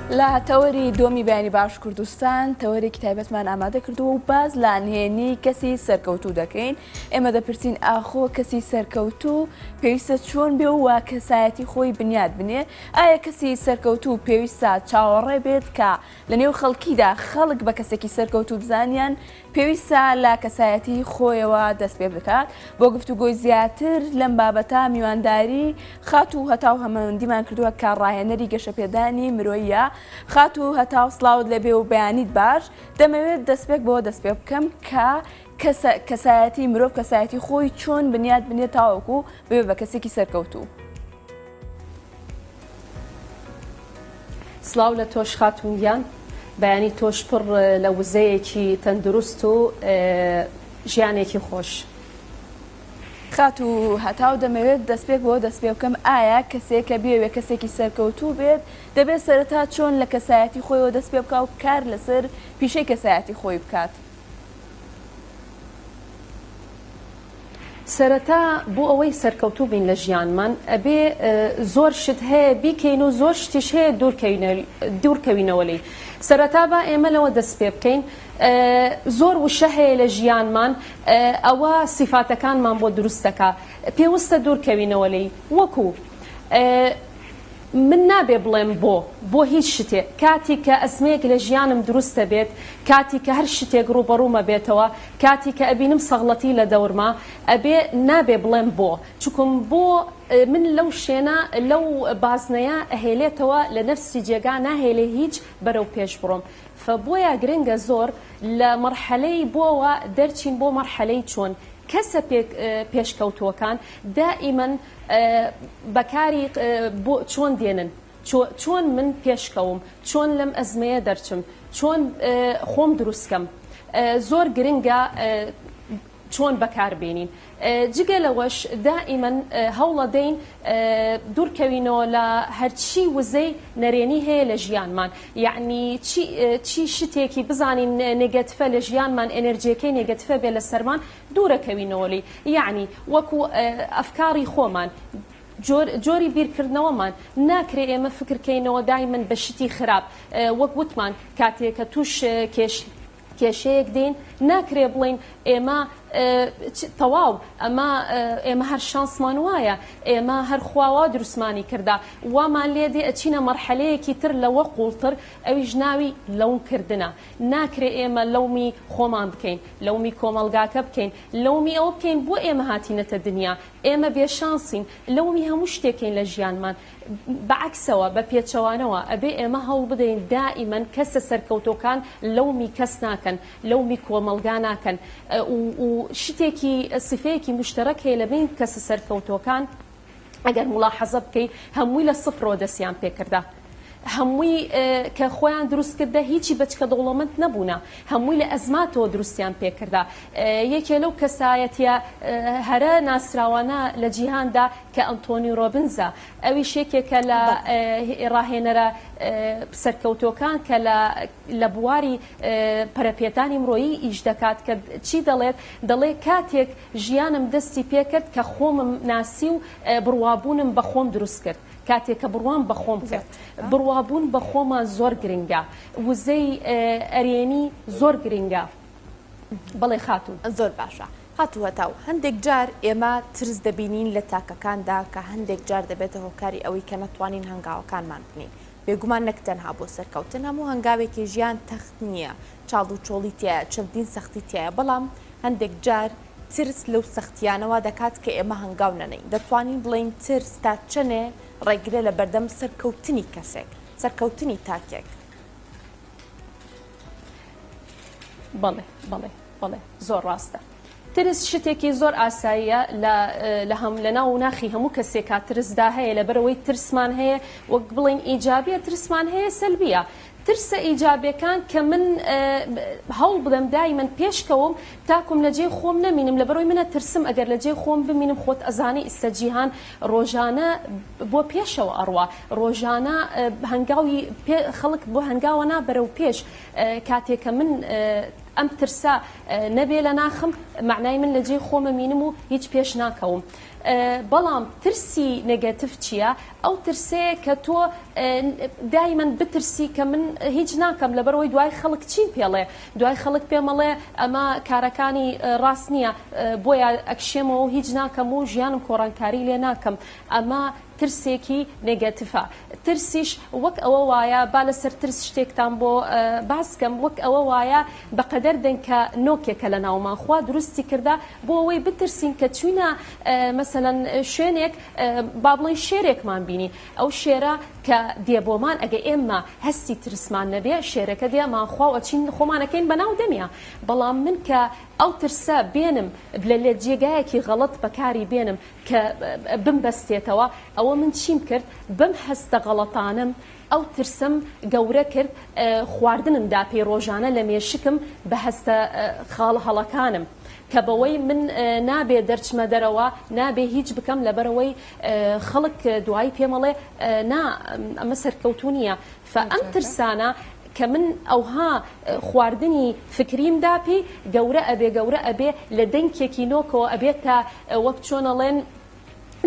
لە تەوەری دۆمی بەیانی باش کوردستان تەوەرێکی تایبەتمان ئامادە کردووە و باس لە نهێنی کەسی سەرکەوتوو دەکەین ئێمە دەپرسین ئاخۆ کەسی سەرکەوتوو پێویستە چۆن بێ و کەسایەتی خۆی بنیات بنێ ئایا کەسی سەرکەوتوو پێویستە چاوەڕێ بێت کە لە نێو خەڵکیدا خەڵک بە کەسێکی سەرکەوتوو بزانیان پێویستە لە کەسایەتی خۆیەوە دەست پێ بکات. بۆ گفتوگۆی زیاتر لەم بابەتە میوانداری خاتوو هەتاو هەمەوەندیمان کردووە کە ڕاهێنەری گەشەپێدانی مرۆییە. خاتوو هەتاو سڵاوت لێبێ و بەیانیت باش. دەمەوێت دەستپێک بەوە دەست پێ بکەم کە کەسایەتی مرۆڤ کەسایەتی خۆی چۆن بنیات بنێت تاوەکو ببێ بە کەسێکی سەرکەوتوو؟ سڵاو لە تۆش خاتوون گیان بەیانی تۆش پڕ لە وزەیەکی تەندروست و ژیانێکی خۆش. خاتوو هەتاو دەمەوێت دەستپێک بەوە دەست پێ بکەم ئایا کەسێک کە بیەوێت کەسێکی سەرکەوتوو بێت دەبێت سەرەتا چۆن لە کەسایەتی خۆیەوە دەست پێ بکا و کار لەسەر پیشەی کەسایەتی خۆی بکات؟ سەرەتا بۆ ئەوەی سەرکەوتوو بین لە ژیانمان ئەبێ زۆر شت هەیە بیکەین و زۆر شتیش هەیە دوورکەوینەوە لێی سەرەتا با ئێمە لەوە دەست پێ بکەین زۆر وشە هەیە لە ژیانمان ئەوە سیفاتەکانمان بۆ دروست دەکا پێوستە دوورکەوینەوە لێی وەکو من نابێ بڵێم بۆ، بۆ هیچ شتێ، کاتی کە ئەزمەیەک لە ژیانم دروست دەبێت، کاتی کە هەر شتێک ڕووبەڕوومە بێتەوە، کاتی کە ئەبینم سەغڵەتی لە دەورمە ئەبێ، نابێ بڵێم بۆ، چونکم بۆ من لەو شێنە، لەو بازنەیە ئەهێلێتەوە، لە نەفسی جێگا ناهێلێ هیچ بەرەو پێش بڕۆم. فە بۆیە گرنگە زۆر لە مەڕحەلەی بۆوە دەرچین بۆ مەڕحەلەی چۆن. کەسە پێشکەوتووەکان دائیمەن بەکاری بۆ چۆن دێنن چۆن من پێشکەوم چۆن لەم ئەزمەیە دەرچم چۆن خۆم دروستکەم زۆر گرنگە چۆن بەکاربێنین جگە لەوەش دائیمەن هەوڵەدەین دوورکەوینەوە لە هەرچی وزەی نەرێنی هەیە لە ژیانمان یەعنی چی چی شتێکی بزانین نێگەتفە لە ژیانمان ئێنێرجیەکەی نێگەتفە بێ لەسەرمان دوورەکەوینەوە لێی یەعنی وەکو ئەفکاڕی خۆمان جۆر جۆری بیرکردنەوەمان ناکرێ ئێمە فکر کەینەوە دایمەن بە شتی خراپ وەک وتمان کاتێ کە توش کێش کێشەیەک دێین ناکرێ بڵێین ئێمە تەواو ئەمە ئێمە هەر شانسمان وایە ئێمە هەر خوا وا دروستمانی کردا وامان لێ دێ ئەچینە مەرحەلەیەکی تر لەوە قوڵتر ئەویش ناوی لەوم کردنە ناکرێ ئێمە لەومی خۆمان بکەین لەومی کۆمەڵگاکە بکەین لەومی ئەوە بکەین بۆ ئێمە هاتینەتە دنیا ئێمە بێ شانسین لەومی هەموو شتێکین لە ژیانمان بە عەکسەوە، بە پێچەوانەوە، ئەبێ ئێمە هەوڵ بدەین دائیمەن کەسە سەرکەوتۆکان لەومی کەس ناکەن، لەومی کۆمەڵگا ناکەن و و شتێکی سیفەیەکی موشتەرەک هەیە لە بەین کەسە سەرکەوتۆکان ئەگەر مولاحەزە بکەی هەمووی لە سفرەوە دەستیان پێکردە. هەمووی کە خۆیان دروست کردە هیچی بەچکە دەوڵەمەند نەبوونە هەمووی لە ئەزماتەوە دروستیان پێکردە یەکێ لەو کەسایەتیە هەرە ناسراوانە لە جیهاندا کە ئەنتۆنی ڕۆبنزە ئەویش یەکێکە لە ڕاهێنەرە سەرکەوتووەکان کە لە لە بواری پەرەپێدانی مرۆیی ئیش دەکات کە چی دەڵێت دەڵێ کاتێک ژیانم دەستی پێکرد کە خۆمم ناسی و بڕوابوونم بە خۆم دروست کرد کاتێک کە بڕوام بە خۆم کرد بڕوابوون بە خۆمان زۆر گرنگە وزەی ئەرێنی زۆر گرنگە بەڵێ خاتوو. زۆر باشە خاتوو هەتاو، هەندێک جار ئێمە ترس دەبینین لە تاکەکاندا کە هەندێک جار دەبێتە هۆکاری ئەوەی کە نەتوانین هەنگاوەکانمان بنێین، بێگومان نەک تەنها بۆ سەرکەوتن، هەموو هەنگاوێکی ژیان تەخت نییە، چاڵ و چۆڵی تیایە، چەندین سەختی تیایە، بەڵام هەندێک جار ترس لەو سەختییانە وا دەکات کە ئێمە هەنگاو نەنێین، دەتوانین بڵێین ترس تا چەنێ ڕێگرە لە بەردەم سەرکەوتنی کەسێک، سەرکەوتنی تاکێک؟ بەڵێ بەڵێ بەڵێ زۆر ڕاستە. ترس شتێکی زۆر ئاساییە لە لە هەم لە ناو ناخی هەموو کەسێکا ترسدا هەیە لەبەرئەوەی ترسمان هەیە وەک بڵێین ئیجابیە ترسمان هەیە سەلبیە ترسە ئیجابیەکان کە من هەوڵ بدەم دایمەن پێشکەوم تاکوم لە جێی خۆم نەمینم لەبەرئەوەی من ئەترسم ئەگەر لە جێی خۆم بمینم خۆت ئەزانی ئیستە جیهان ڕۆژانە بۆ پێشەوە ئەڕوا ڕۆژانە هەنگاوی خەڵک بۆ هەنگاوە نا بەرەو پێش کاتێ کە من. ئەم ترسە نەبێ لە ناخم مەعنای من لە جێی خۆم ئەمینم و هیچ پێش ناکەوم. بەڵام ترسی negative چییە؟ ئەو ترسەیە کە تۆ دایمەن بترسی کە من هیچ ناکەم لەبەرئەوەی دوای خەڵک چیم پێڵێ دوای خەڵک پێمەڵێ ئەمە کارەکانی ڕاست نییە بۆیە ئەکشێمەوە و هیچ ناکەم و ژیانم کۆڕانکاری لێ ناکەم ئەمە ترسێکی negative ە ترسیش وەک ئەوە وایە با لەسەر ترس شتێکتان بۆ باس کەم وەک ئەوە وایە بەقەدەر دەنکە نۆکێکە لە ناومان خوا دروستی کردە بۆ ئەوەی بترسین کە چوینە مەسەلەن شوێنێک با بڵێین شێرێکمان بینی ئەو شێرە کە دێ بۆمان ئەگە ئێمە هەستی ترسمان نەبێ شێرەکە دێ مانخوا و ئەچین خۆمان ئەکەین بەناو دەمیا بەڵام من کە ئەو ترسە بێنم لە لە جێگایەکی غەڵەت بەکاری بێنم کە بمبەستێتەوە ئەوە من چیم کرد بەم هەستە غەڵەتانەم ئەو ترسەم گەورە کرد خواردنم دا پێی ڕۆژانە لە مێشکم بە هەستە خاڵە هەڵەکانم کە بەوەی من نابێ دەرچمە دەرەوە نابێ هیچ بکەم لەبەرئەوەی خەڵک دوایی پێمەڵێ نا ئەمە سەرکەوتوو نییە فە ئەم ترسانە کە من ئەوها خواردنی فکریم دا پێی گەورە ئەبێ گەورە ئەبێ لە دەنکێکی نۆکەوە ئەبێتە وەک چۆن ئەڵێن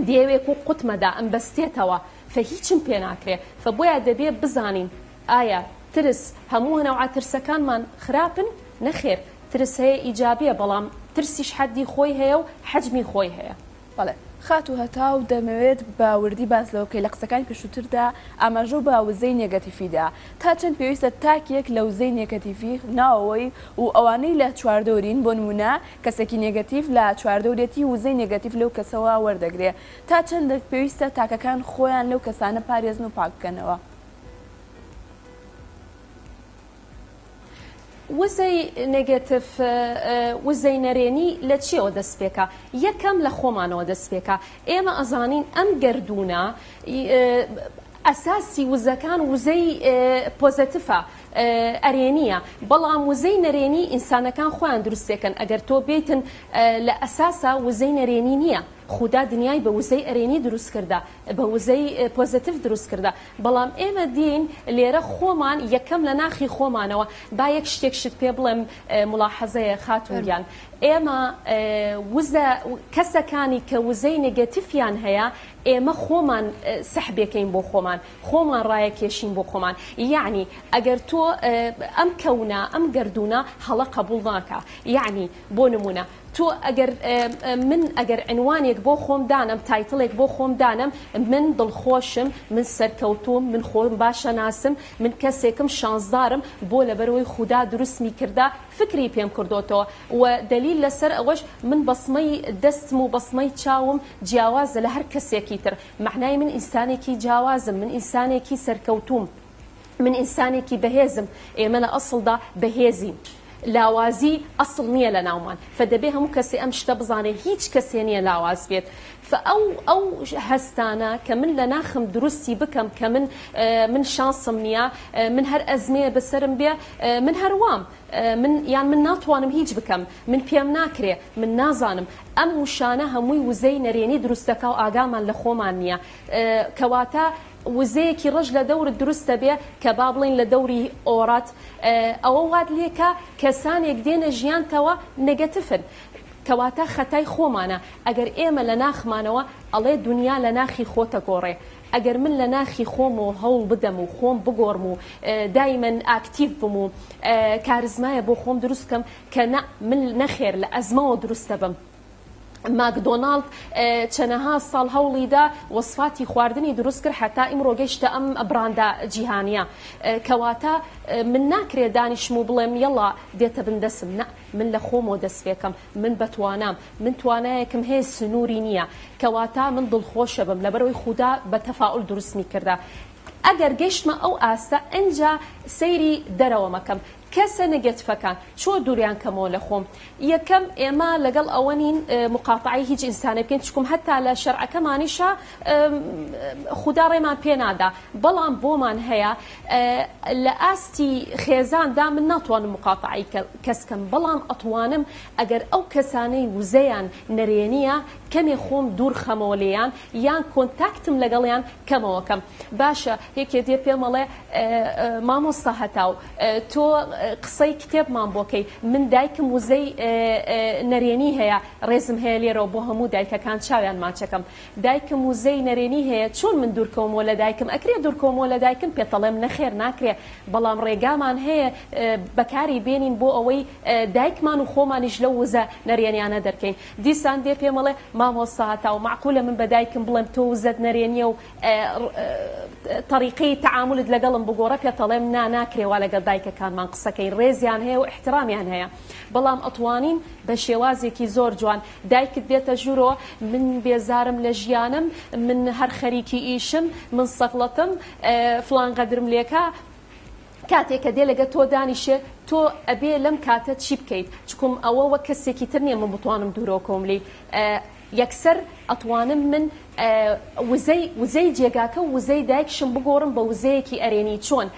دێوێک و قوتمەدا ئەمبەستێتەوە فە هیچم پێ ناکرێ فە بۆیە دەبێ بزانین ئایا ترس هەموو نەوعە ترسەکانمان خراپن؟ نەخێر ترس هەیە ئیجابیە بەڵام ترسیش حەدی خۆی هەیە و حەجمی خۆی هەیە. بەڵێ خاتوو هەتاو دەمەوێت بە وردی باس لەوە بکەی لە قسەکانی پێشووتردا ئاماژەو بە وزەی نێگەتیفی دا تا چەند پێویستە تاکێک لە وزەی نێگەتیفی ناوەوەی و ئەوانەی لە چواردەورین بۆ نموونە کەسێکی نێگەتیف لە چواردەورێتی وزەی نێگەتیف لەو کەسەوە وەردەگرێ تا چەندێک پێویستە تاکەکان خۆیان لەو کەسانە پارێزن و پاک بکەنەوە؟ وزەی negative، وزەی نەرێنی لە چیەوە دەست پێکا؟ یەکەم لە خۆمانەوە دەست پێکا. ئێمە ئەزانین ئەم گەردوونە ئەساسی وزەکان وزەی positive ە، ئەرێنییە، بەڵام وزەی نەرێنی ئینسانەکان خۆیان دروستێکەن. ئەگەر تۆ بێیتن لە ئەساسا وزەی نەرێنی نییە. خودا دنیای بە وزەی ئەرێنی دروست کردە، بە وزەی positive دروست کردە، بەڵام ئێمە دێین لێرە خۆمان یەکەم لە ناخی خۆمانەوە، با یەک شتێک شت پێ بڵێم مولاحەزەیە خاتوون گیان، ئێمە وزە کەسەکانی کە وزەی negative یان هەیە ئێمە خۆمان سەحبێکەین بۆ خۆمان، خۆمان ڕایەکێشین بۆ خۆمان، یەعنی ئەگەر تۆ ئەم کەونە ئەم گەردوونە هەڵە قەبوڵ ناکا، یەعنی بۆ نموونە تۆ ئەگەر من ئەگەر عنوانێک بۆ خۆم دانەم title ێک بۆ خۆم دانەم من دڵخۆشم من سەرکەوتووم من خۆم باشە ناسم من کەسێکم شانسدارم بۆ لەبەرئەوەی خودا دروستمی کردا فکری پێم کردۆتەوە و دەلیل لەسەر ئەوەش من بەصمەی دەستم و بەصمەی چاوم جیاوازە لە هەر کەسێکی تر مەعنای من ئینسانێکی جیاوازم من ئینسانێکی سەرکەوتووم. من ئینسانێکی بەهێزم، ئێمە لە ئەسڵدا بەهێزین، لاوازی ئەسڵ نییە لە ناومان، فە دەبێ هەموو کەسێ ئەم شتە بزانێ هیچ کەسێ نییە لاواز بێت، فە ئەو ئەو هەستانە کە من لە ناخم دروستی بکەم کە من من شانسم نییە، من هەر ئەزمەیە بەسەرم بێ، من هەر وام، من یان من ناتوانم هیچ بکەم، من پێم ناکرێ، من نازانم، ئەم وشانە هەمووی وزەی نەرێنی دروست دەکا و ئاگامان لە خۆمان نییە، کەواتە وزەیەکی ڕەش لە دەورت دروست دەبێ کە با بڵێین لە دەوری ئۆرەت ئەوە وات لێکا کەسانێک دێنە ژیانتەوە negative ن کەواتە خەتای خۆمانە ئەگەر ئێمە لە ناخمانەوە ئەڵێ دونیا لە ناخی خۆتە گۆڕێ ئەگەر من لە ناخی خۆمەوە هەوڵ بدەم و خۆم بگۆڕم و دایمەن active بم و کارزمایە بۆ خۆم دروست بکەم کە نا من نەخێر لە ئەزمەوە دروست دەبم. ماکدۆناڵد چەنەها ساڵ هەوڵیدا وەسفاتی خواردنی دروست کرد حەتا ئیمڕۆ گەیشتە ئەم براندە جیهانیە کەواتە من ناکرێ دانیشم و بڵێم یەڵا دێتە بن دەسم نا من لە خۆمەوە دەست پێکەم من بەتوانام من توانایەکم هەیە سنووری نییە کەواتە من دڵخۆشە بم لەبەرئەوەی خودا بە تەفاول دروستمی کردە ئەگەر گەیشتمە ئەو ئاستە ئنجا سەیری دەرەوەمەکەم کەسە negative ەکان چۆ دوریان کەمەوە لە خۆم یەکەم ئێمە لەگەڵ ئەوە نین مقاتەعەی هیچ ئینسانێ بکەین چکم هەتا لە شەرعەکەمانیشا خودا ڕێمان پێ نادا بەڵام بۆمان هەیە لە ئاستی خێزاندا من ناتوانم مقاتەعەی کەس کەم بەڵام ئەتوانم ئەگەر ئەو کەسانەی وزەیان نەرێنیە کەمێ خۆم دوور خەمەوە لێیان یان contact م لەگەڵیان کەمەوە کەم باشە یەکێ دێ پێم ئەڵێ مامۆستا هەتاو تۆ. قسەی کتێبمان بۆ کەی من دایکم وزەی نەرێنی هەیە ڕێزم هەیە لێرەوە بۆ هەموو دایکەکان چاویان ماچەکەم دایکم وزەی نەرێنی هەیە چۆن من دوورکەومەوە لە دایکم ئەکرێ دوورکەومەوە لە دایکم پێتەڵێم نەخێر ناکرێ بەڵام ڕێگامان هەیە بەکاری بێنین بۆ ئەوەی دایکمان و خۆمانیش لەو وزە نەرێنیانە دەرکەین دیسان دێ پێمەڵێ مامۆستا هەتاو مەعقولە من بە دایکم بڵێم تۆ وزەت نەرێنیە و تەریقەی تەعامولت لەگەڵم بگۆڕە پێتەڵێم نا ناکرێ وا لەگەڵ دایکەکانمان قسەکەین ڕێزیان هەیە و ئیحترامیان هەیە بەڵام ئەتوانین بە شێوازێکی زۆر جوان دایکت دێتە ژوورەوە من بێزارم لە ژیانم من هەر خەریکی ئیشم من سەغڵەتم فڵان غەدرم لێکا کاتێ کە دێ لەگە تۆ دانیشێ تۆ ئەبێ لەم کاتە چی بکەیت چکم ئەوە وەک کەسێکی تر نییە من بتوانم دوورەوە کەوم لێی یەکسەر ئەتوانم من وزەی وزەی جێگاکە و وزەی دایکشم بگۆڕم بە وزەیەکی ئەرێنی چۆن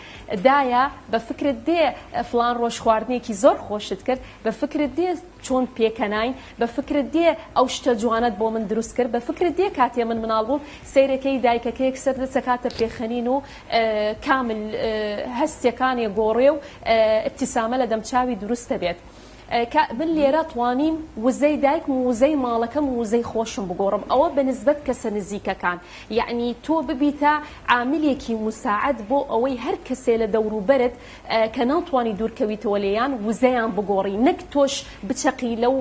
دایە بە فکرت دێ فڵان ڕۆژ خواردنێکی زۆر خۆشت کرد بە فکرت دێ چۆن پێکەناین بە فکرت دێ ئەو شتە جوانەت بۆ من دروست کرد بە فکرت دێ کاتێ من مناڵ بووم سەیرەکەی دایکەکە یەکسەر دەست ئەکاتە پێخەنین و کامل هەستەکانێ گۆڕێ و ابتسامە لە دەمچاوی دروست دەبێت. کە من لێرە توانیم وزەی دایکم و وزەی ماڵەکەم و وزەی خۆشم بگۆڕم ئەوە بە نسبەت کەسە نزیکەکان یەعنی تۆ ببیتە عاملێکی موساعد بۆ ئەوەی هەر کەسێ لە دەوروبەرت کە ناتوانی دوورکەویتەوە لێیان وزەیان بگۆڕی نەک تۆش بچەقی لەو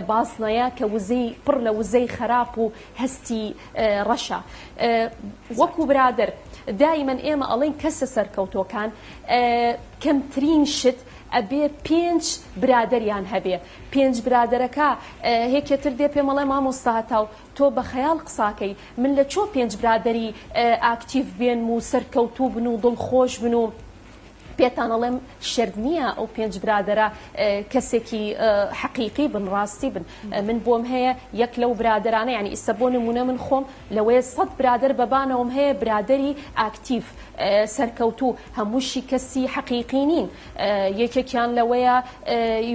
بازنەیە کە وزەی پڕ لە وزەی خەراپ و هەستی ڕەشە وەکو برادەر دایمەن ئێمە ئەڵێین کەسە سەرکەوتوەکان کەمترین شت ئەبێ پێنج برادەریان هەبێ پێنج برادەرەکە هێکێ تر دێ پێم ئەڵێ مامۆستا هەتاو تۆ بە خەیاڵ قساکەی من لە چۆ پێنج برادەری ئاکتیڤ بێنم و سەرکەوتوو بن و دڵخۆش بن و پێتان ئەڵێم شەرت نییە ئەو پێنج برادەرە کەسێکی حەقیقی بن ڕاستی بن من بۆم هەیە یەک لەو برادەرانە یعنی ئیستا بۆ نمونە من خۆم لەوەیە سەد برادەر بەبانەوەم هەیە برادەری ئاکتیڤ سەرکەوتوو هەمووشی کەسی حەقیقی نین یەکێکیان لەوەیە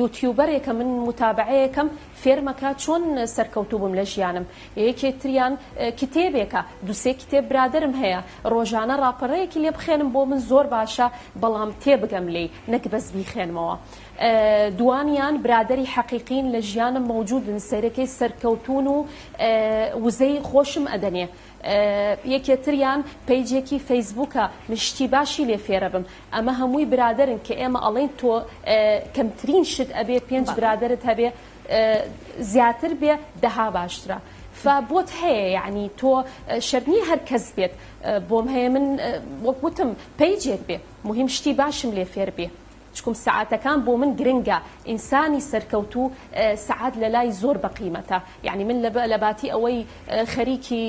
یوتیوبەرێکە من متابعەیەکەم فێرمەکە چۆن سەرکەوتوو بم لە ژیانم یەکێ تریان کتێبێکە دوسێ کتێب برادەرم هەیە ڕۆژانە ڕاپەڕەیەکی لێ بخێنم بۆ من زۆر باشە بەڵام تێبگەم لێی نەک بەس بیخێنمەوە دوانیان برادەری حەقیقین لە ژیانم مەوجودن سەیرەکەی سەرکەوتوون و وزەی خۆشم ئەدەنێ یەکێ تریان پەیجێکی فەیسبووکە من شتی باشی لێ فێرەبم ئەمە هەمووی برادەرن کە ئێمە ئەڵێین تۆ کەمترین شت ئەبێ پێنج برادەرت هەبێ زیاتر بێ دەها باشترە فا بۆت هەیە یعنی تۆ شەرت نییە هەر کەس بێت بۆم هەیە من وەک وتم پەیجێک بێ مهم شتی باشم لێ فێر بێ چکم سەعاتەکان بۆ من گرنگە ئینسانی سەرکەوتوو سەعات لەلای زۆر بەقیمەتە یەعنی من لەباتی ئەوەی خەریکی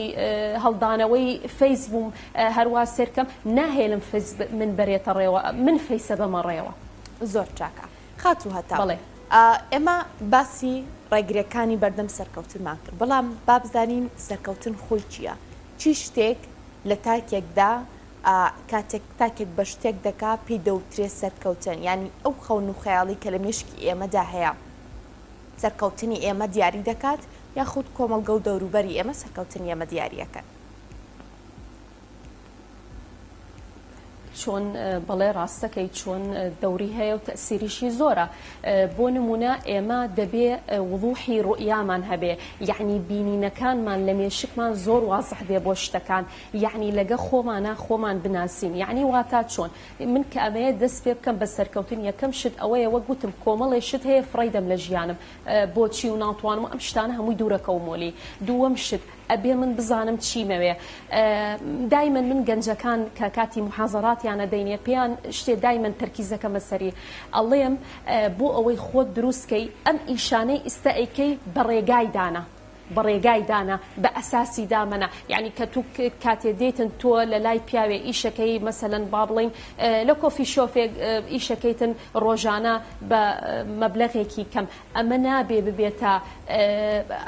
هەڵدانەوەی فەیس بووم هەروا سێرکەم ناهێلم فەیس من بەرێتە ڕێوە من فەیسە بەمە ڕێوە. زۆر چاکە خاتوو هەتاو. بەڵێ. ئێمە باسی ڕێگریەکانی بەردەم سەرکەوتنمان کرد بەڵام با بزانین سەرکەوتن خۆی چییە؟ چی شتێک لە تاکێکدا کاتێک تاکێک بە شتێک دەکا پێی دەوترێ سەرکەوتن یانی ئەو خەون و خەیاڵی کە لە مێشکی ئێمەدا هەیە سەرکەوتنی ئێمە دیاری دەکات یاخود کۆمەڵگە و دەوروبەری ئێمە سەرکەوتنی ئێمە دیاری ئەکەن؟ چۆن بەڵێ ڕاستەکەی چۆن دەوری هەیە و تەسیریشی زۆرە بۆ نمونە ئێمە دەبێ وڵوحی ڕوئیامان هەبێ یعنی بینینەکانمان لە مێشکمان زۆر وازح بێ بۆ شتەکان یەعنی لەگە خۆمانا خۆمان بناسین یەعنی واتا چۆن من کە ئەمەیە دەست پێ بکەم بە سەرکەوتن یەکەم شت ئەوەیە وەک وتم کۆمەڵێ شت هەیە فڕێی دەم لە ژیانم بۆچی و ناتوانم و ئەم شتانە هەمووی دوورەکەومەوە لێی دووەم شت ئەبێ من بزانم چیمەوێ دایمەن من گەنجەکان کە کاتی محازەراتیان ئەدەینێ پێیان شتێ دایمەن تەرکیزەکەمە سەری ئەڵێم بۆ ئەوەی خۆت دروست کەی ئەم ئیشانەی ئیستە ئەیکەی بە ڕێگای دانا بە ڕێگای دانا بە ئەساسی دامەنا یەعنی کە تو کاتێ دێیتن تۆ لە لای پیاوێ ئیشەکەی مەسەلەن با بڵێین لە کۆفی شۆفێک ئیشەکەیتن ڕۆژانە بە مەبلەغێکی کەم ئەمە نابێ ببێتە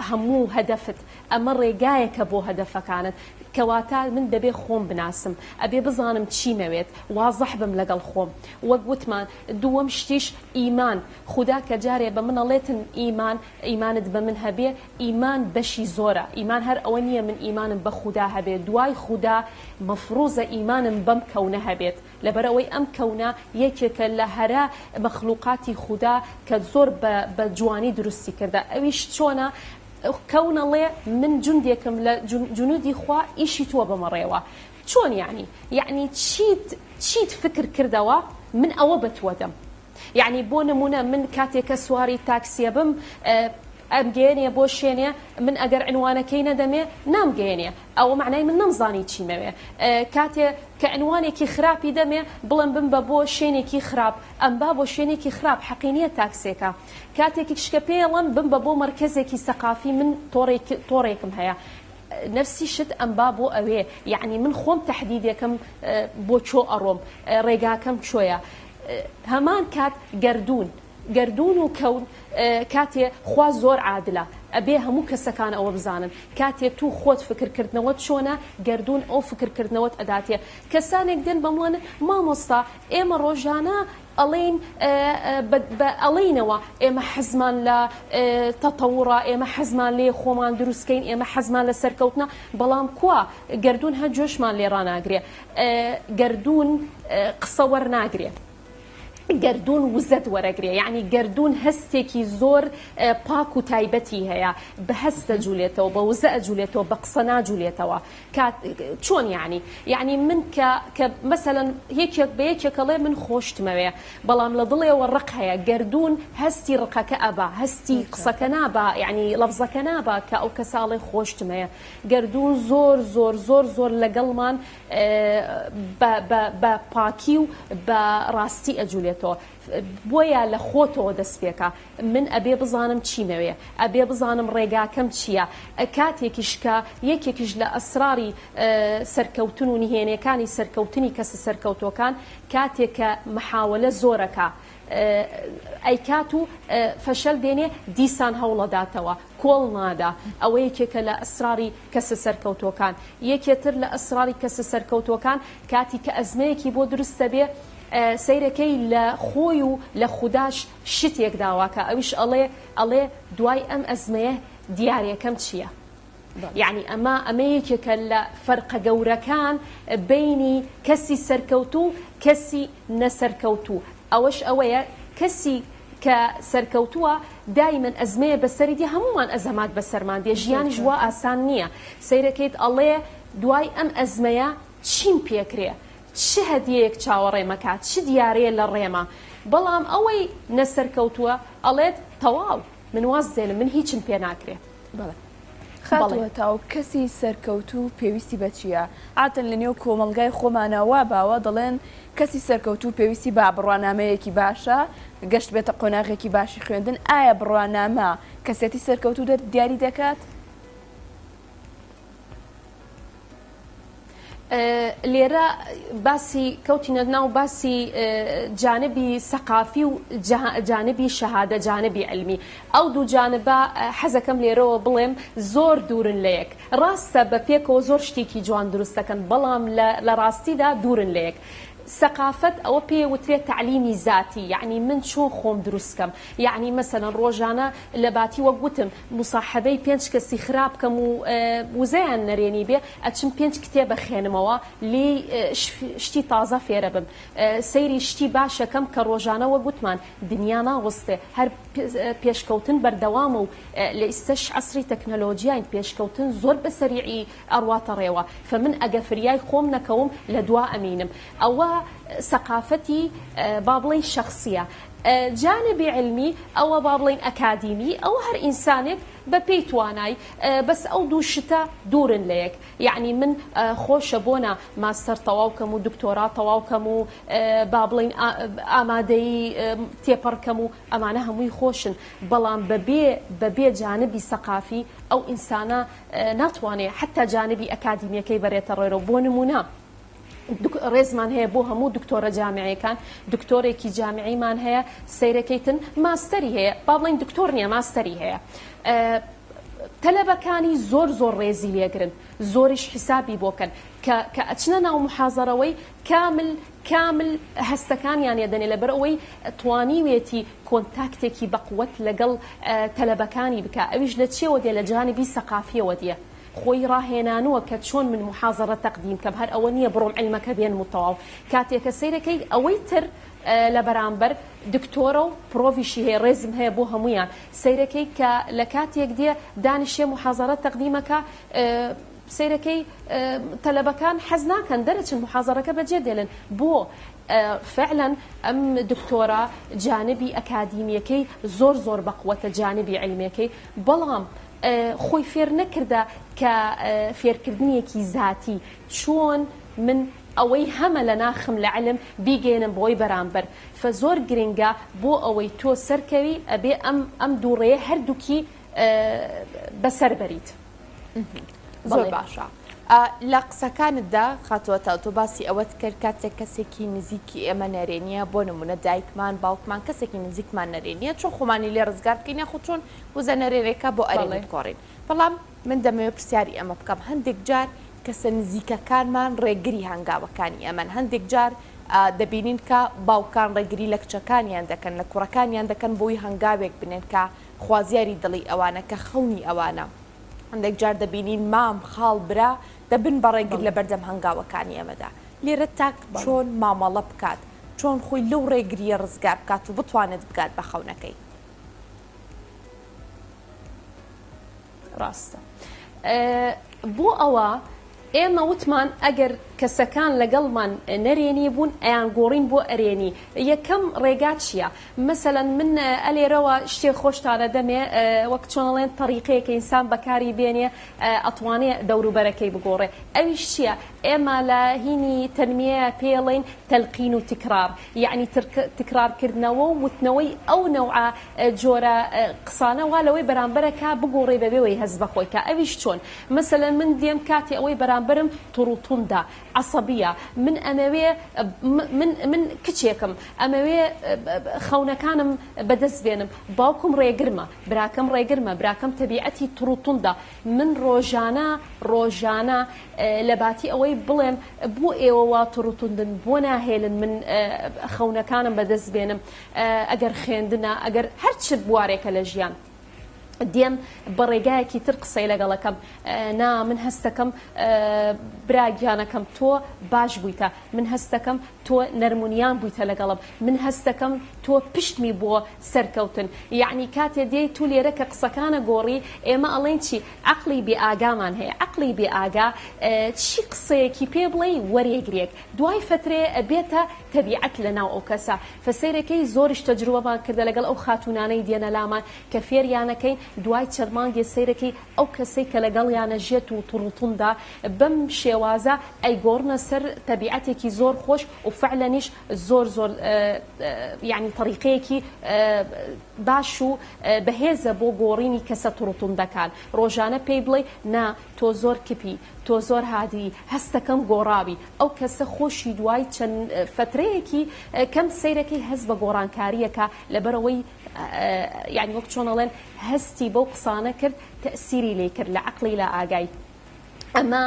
هەموو هەدەفت ئەمە ڕێگایەکە بۆ هەدەفەکانت. کەواتە من دەبێ خۆم بناسم ئەبێ بزانم چیمەوێت وازح بم لەگەڵ خۆم وەک وتمان دووەم شتیش ئیمان خودا کە جارێ بە من ئەڵێتن ئیمان ئیمانت بە من هەبێ ئیمان بەشی زۆرە ئیمان هەر ئەوە نییە من ئیمانم بە خودا هەبێ دوای خودا مەفروزە ئیمانم بەم کەونە هەبێت لەبەرئەوەی ئەم کەونە یەکێکە لە هەرە مەخلوقاتی خودا کە زۆر بە بە جوانی دروستی کردە ئەویش چۆنە کەون ئەڵێ من جوندێکم لە جنودی خوا ئیشی تۆ بەمەڕێوە چۆن یەعنی یەعنی چیت چیت فکر کردەوە من ئەوە بە تۆ دەم یەعنی بۆ نمونە من کاتێ کە سواری تاکسیە بم ئەمگەیەنێ بۆ شوێنێ من ئەگەر عنوانەکەی نەدەمێ نامگەیەنێ ئەوە مەعنای من نەمزانی چیمەوێ کاتێ کە عنوانێکی خراپی دەمێ بڵێم بمبە بۆ شوێنێکی خراپ ئەمبا بۆ شوێنێکی خراپ حەقی نییە تاکسێکە کاتێکیش کە پێیەڵێم بمبە بۆ مەرکەزێکی سەقافی من تۆڕێک تۆڕێکم هەیە نەفسی شت ئەمبا بۆ ئەوێ یەعنی من خۆم تەحدیدێکم بۆ چۆ ئەڕۆم ڕێگاکەم چۆیە هەمان کات گەردوون گەردوون و کەون کاتێ خوا زۆر عادلە ئەبێ هەموو کەسەکان ئەوە بزانن کاتێ تو خۆت فکر کردنەوەت چۆنە گەردوون ئەو فکر کردنەوەت ئەداتێ کەسانێک دێن بەمڵێن مامۆستا ئێمە ڕۆژانە ئەڵێین بە ئەڵێینەوە ئێمە حەزمان لە تەتەوڕە ئێمە حەزمان لێ خۆمان دروستکەین ئێمە حەزمان لە سەرکەوتنە بەڵام کوا گەردوون هەر جۆشمان لێ ڕاناگرێ گەردوون قسە وەرناگرێ گەردوون وزەت وەرەگرێ یعنی گەردوون هەستێکی زۆر پاک و تایبەتی هەیە بە هەست دەجولێتەوە بە وزە ئەجولێتەوە بە قسە ناجولێتەوە کات چۆن یعنی یعنی من کە کە مەسەلەن یەکێک بە یەکێک ئەڵێ من خۆشتمەوێ بەڵام لە دڵێوە ڕق هەیە گەردوون هەستی ڕقەکە ئەبا هەستی قسەکە نابا یعنی لەفزەکە نابا کە ئەو کەسە ئەڵێ خۆشتمەوێ گەردوون زۆر زۆر زۆر زۆر لەگەڵمان بە بە بە پاکی و بە ڕاستی ئەجولێتەوە بۆیە لە خۆتەوە دەست پێکە من ئەبێ بزانم چیمەوێ ئەبێ بزانم ڕێگاکەم چییە کاتێکیش کە یەکێکیش لە ئەسراری سەرکەوتن و نهێنێکانی سەرکەوتنی کەسە سەرکەوتوەکان کاتێک کە محاوەلە زۆرەکە ئەیکات و فەشەل دێنێ دیسان هەوڵەداتەوە کۆڵ نادا ئەوە یەکێکە لە ئەسراری کەسە سەرکەوتوەکان یەکێ تر لە ئەسراری کەسە سەرکەوتوەکان کاتی کە ئەزمەیەکی بۆ دروست دەبێ سەیرەکەی لە خۆی و لە خوداش شتێک داواکا ئەویش ئەڵێ ئەڵێ دوای ئەم ئەزمەیە دیارێکەم چیە؟ یەعنی ئەمە ئەمە یەکێکە لە فەرقە گەورەکان بەینی کەسی سەرکەوتوو کەسی نەسەرکەوتوو ئەوەش ئەوەیە کەسی کە سەرکەوتووە دایمەن ئەزمەیە بەسەری دێ هەموومان ئەزەمات بەسەرمان دێ ژیانیش وا ئاسان نییە سەیرەکەیت ئەڵێ دوای ئەم ئەزمەیە چیم پێکرێ چ هەدیەیەک چاوەڕێمەکا چ دیارەیە لە ڕێما بەڵام ئەوەی نەسەرکەوتووە ئەڵێت تەواو من واز دێنم من هیچم پێ ناکرێ. بەڵێ خاتوو هەتاو کەسی سەرکەوتوو پێویستی بە چییە؟ عادەتەن لە نێو کۆمەڵگای خۆمانا وا باوە دەڵێن کەسی سەرکەوتوو پێویستی بە بڕوانامەیەکی باشە گەشتبێتە قۆناغێکی باشی خوێندن ئایا بڕوانامە کەسێتی سەرکەوتوو دیاری دەکات؟ لێرە باسی کەوتینە ناو باسی جانبی سەقافی و جانبی شەهادە جانبی علمی ئەو دوو جانبە حەزەکەم لێرەوە بڵێم زۆر دوورن لە یەک ڕاستە بە پێکەوە زۆر شتێکی جوان دروست دەکەن بەڵام لە ڕاستیدا دوورن لە یەک سەقافەت ئەوە پێ وترێت تەعلیمی زاتی یعنی من چۆن خۆم دروست کەم یعنی مەسەلەن ڕۆژانە لە باتی وەک وتم موساحەبەی پێنج کەسی خراپ کەم و وزەیان نەرێنی بێ ئەچم پێنج کتێب ئەخوێنمەوە لێی شتی تازە فێرە بم سەیری شتی باشەکەم کە ڕۆژانە وەک وتمان دنیا ناوەستێ هەر پێشکەوتن بەردەوامە و لە ئیستەش عەسری تەکنەلۆجیاین پێشکەوتن زۆر بە سەریعی ئەڕواتە ڕێوە فە من ئەگە فریای خۆم نەکەوم لە دوا ئەمینم ئەوە سەقافەتی با بڵێین شەخسیە جانبی علمی ئەوە با بڵێین ئەکادیمی ئەوە هەر ئینسانێک بە پێی توانای بەس ئەو دوو شتە دوورن لە یەک یەعنی من خۆشە بۆنە ماستەر تەواو کەم و دکتۆرا تەواو کەم و با بڵێین ئامادەیی تێپەڕ کەم و ئەمانە هەمووی خۆشن بەڵام بەبێ بەبێ جانبی سەقافی ئەو ئینسانە ناتوانێ حەتا جانبی ئەکادیمیەکەی بەرێتە ڕێرەوە بۆ نمونە ڕێزمان هەیە بۆ هەموو دکتۆرە جامیعیەکان دکتۆرێکی جامیعیمان هەیە سەیرەکەیتن ماستەری هەیە با بڵێین دکتۆر نییە ماستەری هەیە. تەلەبەکانی زۆر زۆر ڕێزی لێگرن زۆریش حیسابی بۆ کەن کە کە ئەچنە ناو محازەرەوەی کامل کامل هەستەکانیان ئەدەنێ لەبەر ئەوەی توانیوێتی کۆنتاکتێکی بەقوەت لەگەڵ تەلەبەکانی بکا ئەویش لە چیەوە دێ لە جانبی سەقافیەوە دێ خۆی ڕاهێنانوە کە چۆن من محازەرە تەقدیم کەم هەر ئەوە نیە بڕۆم عیلمەکە بێنم و تەواو کاتێ کە سەیرەکەی ئەوەی تر لە بەرامبەر دکتۆرە و پرۆڤیشی هەیە ڕێزم هەیە بۆ هەموویان سەیرەکەی کە لە کاتێک دێ دانیشێ محازەرە تەقدیمەکە سەیرەکەی تەلەبەکان حەز ناکەن دەرەچن محازەرەکە بەجێ دێلن بۆ فعلا ئەم دکتۆرە جانبی ئەکادیمیەکەی زۆر زۆر بەقوەتە جانبی عیلمیەکەی بەڵام خۆی فێر نەکردە کە فێرکردنیەکی زاتی چۆن من ئەوەی هەمە لە ناخم لە علم بیگەیەنم بەوەی بەرامبەر فە زۆر گرنگە بۆ ئەوەی تۆ سەرکەوی ئەبێ ئەم ئەم دوو ڕێیە هەردووکی بەسەر بەریت. زۆر باشە لە قسەکانتدا خاتووەتا تۆ باسی ئەوەت کرد کاتێک کەسێکی نزیکی ئێمە نەرێنیە بۆ نمونە دایکمان باوکمان کەسێکی نزیکمان نەرێنیە چۆن خۆمانی لێ ڕزگار بکەین یاخود چۆن وزە نەرێنێکە بۆ ئەرێنی بگۆڕین بەڵام من دەمەوێت پرسیاری ئەمە بکەم هەندێک جار کەسە نزیکەکانمان ڕێگری هەنگاوەکانی ئێمەن هەندێک جار دەبینین کە باوکان ڕێگری لە کچەکانیان دەکەن لە کوڕەکانیان دەکەن بۆی هەنگاوێک بنێن کە خوازیاری دڵی ئەوانە کە خەونی ئەوانە. هەندێک جار دەبینین مام، خاڵ، برا دەبن بە ڕێگر لە بەردەم هەنگاوەکانی ئێمەدا. لێرە تاک چۆن مامەڵە بکات؟ چۆن خۆی لەو ڕێگرییە ڕزگار بکات و بتوانێت بگات بە خەونەکەی؟ ڕاستە. بۆ ئەوە ئێمە وتمان ئەگەر کەسەکان لەگەڵمان نەرێنی بوون ئەیانگۆڕین بۆ ئەرێنی. یەکەم ڕێگا چییە؟ مەسەلەن من ئەلێرەوە شتێ خۆشتان ئەدەمێ وەک چۆن ئەڵێن تەریقەیەکە ئینسان بەکاری بێنێ ئەتوانێ دەوروبەرەکەی بگۆڕێ ئەویش چییە؟ ئێمە لە هینی تەنمیەیا پێی ئەڵێین تەلقین و تکرار یەعنی تکرار کردنەوە و وتنەوەی ئەو نەوعە جۆرە قسانە وا لەوەی بەرامبەرەکە بگۆڕێ بەبێ وەی هەست بەخۆی کا ئەویش چۆن؟ مەسەلەن من دێم کاتێ ئەوەی بەرامبەرم توڕوتوندە عەسەبیە من ئەمەوێ من من کچێکم ئەمەوێ خەونەکانم بەدەست بێنم باوکم ڕێگرمە براکەم ڕێگرمە براکەم تەبیعەتی توڕوتوندە من ڕۆژانە ڕۆژانە لەباتی ئەوەی بڵێم بۆ ئێوە وا توڕوتوندن بۆ ناهێلن من خەونەکانم بەدەست بێنم ئەگەر خوێندنە ئەگەر هەر چ بوارێکە لە ژیان دێم بە ڕێگایەکی تر قسەی لەگەڵەکەم نا من هەستەکەم برا گیانەکەم تۆ باش بوویتە من هەستەکەم تۆ نەرمونیان بوویتە لەگەڵم من هەستەکەم تۆ پشتمی بۆ سەرکەوتن یەعنی کاتێ دێی تو لێرە کە قسەکانە گۆڕی ئێمە ئەڵێین چی عەقڵی بێ ئاگامان هەیە عەقڵی بێ ئاگا چی قسەیەکی پێ بڵێی وەرێگرێک دوای فەترەیە ئەبێتە تەبیعەت لەناو ئەو کەسە فەسەیرەکەی زۆریش تەجروبەمان کردە لەگەڵ ئەو خاتوونانەی دێنە لامان کە فێریانەکەین دوای چەند مانگێ سەیرەکەی ئەو کەسەی کە لەگەڵیانە ژێت و تڕوتوندا بەم شێوازە ئەیگۆڕنە سەر تەبیعەتێکی زۆر خۆش و فعلەنیش زۆر زۆر یانی تەریقەیەکی باش و بەهێزە بۆ گۆڕینی کەسە تڕوتوندەکان ڕۆژانە پێی بڵێی نا تۆ زۆر کپی تۆ زۆر هادی هەستەکەم گۆڕاوی ئەو کەسە خۆشی دوای چەند فەترەیەکی کەم سەیرەکەی هەست بە گۆڕانکاریەکە لەبەرئەوەی یانی وەک چۆن ئەڵێن هەستی بەو قسانە کرد تەئسیری لێی کرد لە عەقڵی لە ئاگای ئەمە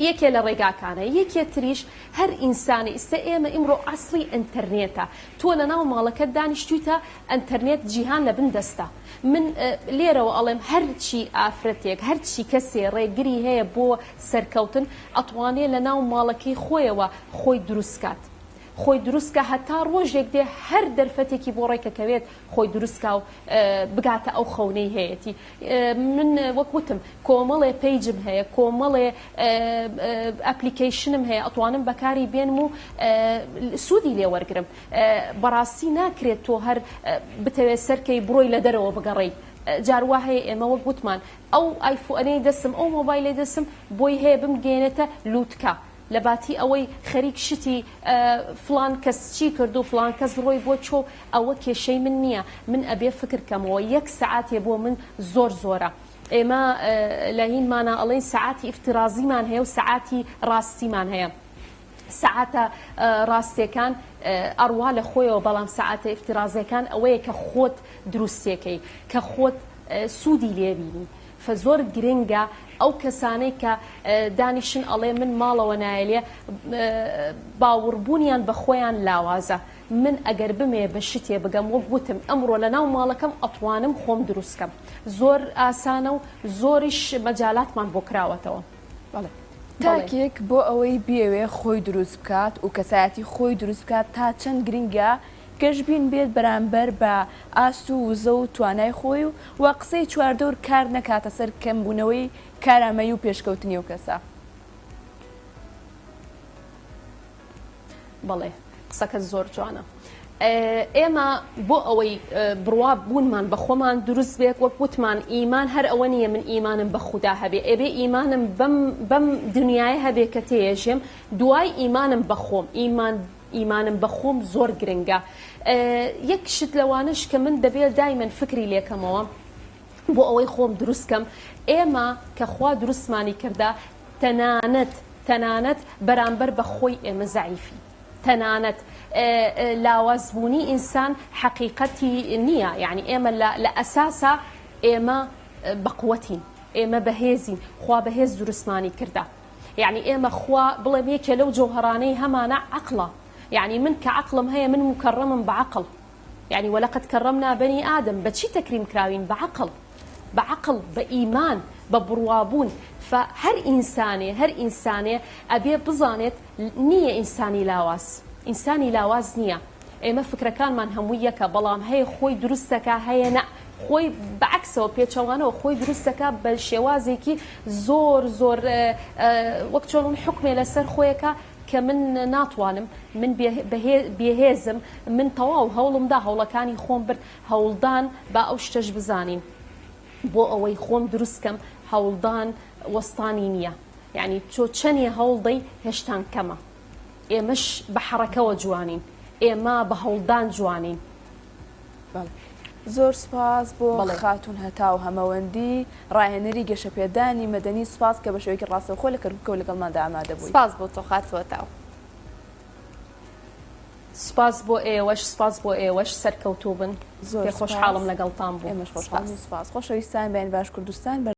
یەکێ لە ڕێگاکانە یەکێ تریش هەر ئینسانی ئیستە ئێمە ئیمڕۆ عەسری ئەنتەرنێتە تۆ لە ناو ماڵەکەت دانیشتویتە ئەنتەرنێت جیهان لە بن دەستە من لێرەوە ئەڵێم هەرچی ئافرەتێک هەرچی کەسێ ڕێگری هەیە بۆ سەرکەوتن ئەتوانێ لە ناو ماڵەکەی خۆیەوە خۆی دروست کات خۆی دروست کا هەتا ڕۆژێک دێ هەر دەرفەتێکی بۆ ڕێکەکەوێت خۆی دروست کا و بگاتە ئەو خەونەی هەیەتی من وەک وتم کۆمەڵێ page م هەیە کۆمەڵێ application م هەیە ئەتوانم بەکاری بێنم و سوودی لێ وەرگرم بەڕاستی ناکرێت تۆ هەر بتەوێت سەرکەی بڕۆی لە دەرەوە بگەڕێی جار وا هەیە ئێمە وەک وتمان ئەو ئایفۆنەی دەستم ئەو مۆبایلەی دەستم بۆی هەیە بمگەیەنێتە لوتکە لەباتی ئەوەی خەریک شتی فڵان کەس چی کرد و فڵان کەس ڕۆی بۆ چۆ ئەوە کێشەی من نییە من ئەبێ فکر کەمەوە یەک سەعاتێ بۆ من زۆر زۆرە ئێمە لە هینمانا ئەڵێین سەعاتی ئیفترازیمان هەیە و سەعاتی ڕاستیمان هەیە سەعاتە ڕاستێکان ئەڕوا لە خۆیەوە بەڵام سەعاتە ئیفترازیەکان ئەوەیە کە خۆت دروستێکەی کە خۆت. سوودی لێ بینی فە زۆر گرنگە ئەو کەسانەی کە دانیشن ئەڵێ من ماڵەوە نایەلێ باوڕبوونیان بە خۆیان لاوازە من ئەگەر بمەوێ بە شتێ بگەم وەک وتم ئەمڕۆ لە ناو ماڵەکەم ئەتوانم خۆم دروست کەم زۆر ئاسانە و زۆریش مەجالاتمان بۆ کراوەتەوە. بەڵێ تاکێک بۆ ئەوەی بیەوێ خۆی دروست بکات و کەسایەتی خۆی دروست بکات تا چەند گرنگە گەشبین بێت بەرامبەر بە ئاست و وزە و توانای خۆی و و قسەی چواردەور کار نەکاتە سەر کەمبوونەوەی کارامەیی و پێشکەوتنی ئەو کەسە. بەڵێ قسەکەت زۆر جوانە. ئێمە بۆ ئەوەی بڕوا بوونمان بە خۆمان دروست بێت وەک وتمان ئیمان هەر ئەوە نییە من ئیمانم بە خودا هەبێ ئەبێ ئیمانم بەم بەم دنیایە هەبێ کە تێیەژێم دوای ئیمانم بە خۆم ئیمان ئیمانم بە خۆم زۆر گرنگە یەک شت لەوانەش کە من دەبێت دایمەن فکری لێکەمەوە بۆ ئەوەی خۆم دروست کەم ئێمە کە خوا دروستمانی کردە تەنانەت تەنانەت بەرامبەر بە خۆی ئێمە زەعیفین تەنانەت لاواز بوونی ئینسان حەقیقەتی نییە یعنی ئێمە لە ئەساسا ئێمە بەقوەتین ئێمە بەهێزین خوا بەهێز دروستمانی کردە یعنی ئێمە خوا بڵێم یەکێ لەو جەوهەرانەی هەمانە عەقڵە یعنی من کە عەقڵم هەیە من موکەڕەمم بە عەقڵ یعنی ولقد کرمنا بنی آدم بە چی تەکریم کراوین بە عەقڵ بە عەقڵ بە ئیمان بە بڕوابوون فە هەر ئینسانێ هەر ئینسانێ ئەبێ بزانێت نییە ئینسانی لاواز ئینسانی لاواز نییە ئێمە فکرەکانمان هەمووی یەکە بەڵام هەیە خۆی دروست دەکا هەیە نا خۆی بە عەکسەوە پێچەوانەوە خۆی دروست دەکا بە شێوازێکی زۆر زۆر وەک چۆن حوکمێ لەسەر خۆیەکە کە من ناتوانم من بێهێزم من تەواو هەوڵمدا هەوڵەکانی خۆم برد هەوڵدان با ئەو شتەش بزانین بۆ ئەوەی خۆم دروست کەم هەوڵدان وەستانی نییە یعنی تۆ چەنێ هەوڵدەی هێشتان کەمە ئێمەش بە حەڕەکەوە جوانین ئێمە بە هەوڵدان جوانین. بەڵێ زۆر سوپاس بۆ خاتوون هەتاو هەمەوەندی ڕاهێنەری گەشەپێدانی مەدەنی سوپاس کە بە شێوەیەکی ڕاستەوخۆ لە کەرکوکەوە لەگەڵماندا ئامادە بووی. سوپاس بۆ تۆ خاتوو هەتاو. سوپاس بۆ ئێوەش سوپاس بۆ ئێوەش سەرکەوتوو بن زۆر پێ خۆشحاڵم لەگەڵتان بووم. ئێمەش خۆشحاڵین سوپاس. خۆشەویستان بەیانی باش کوردستان.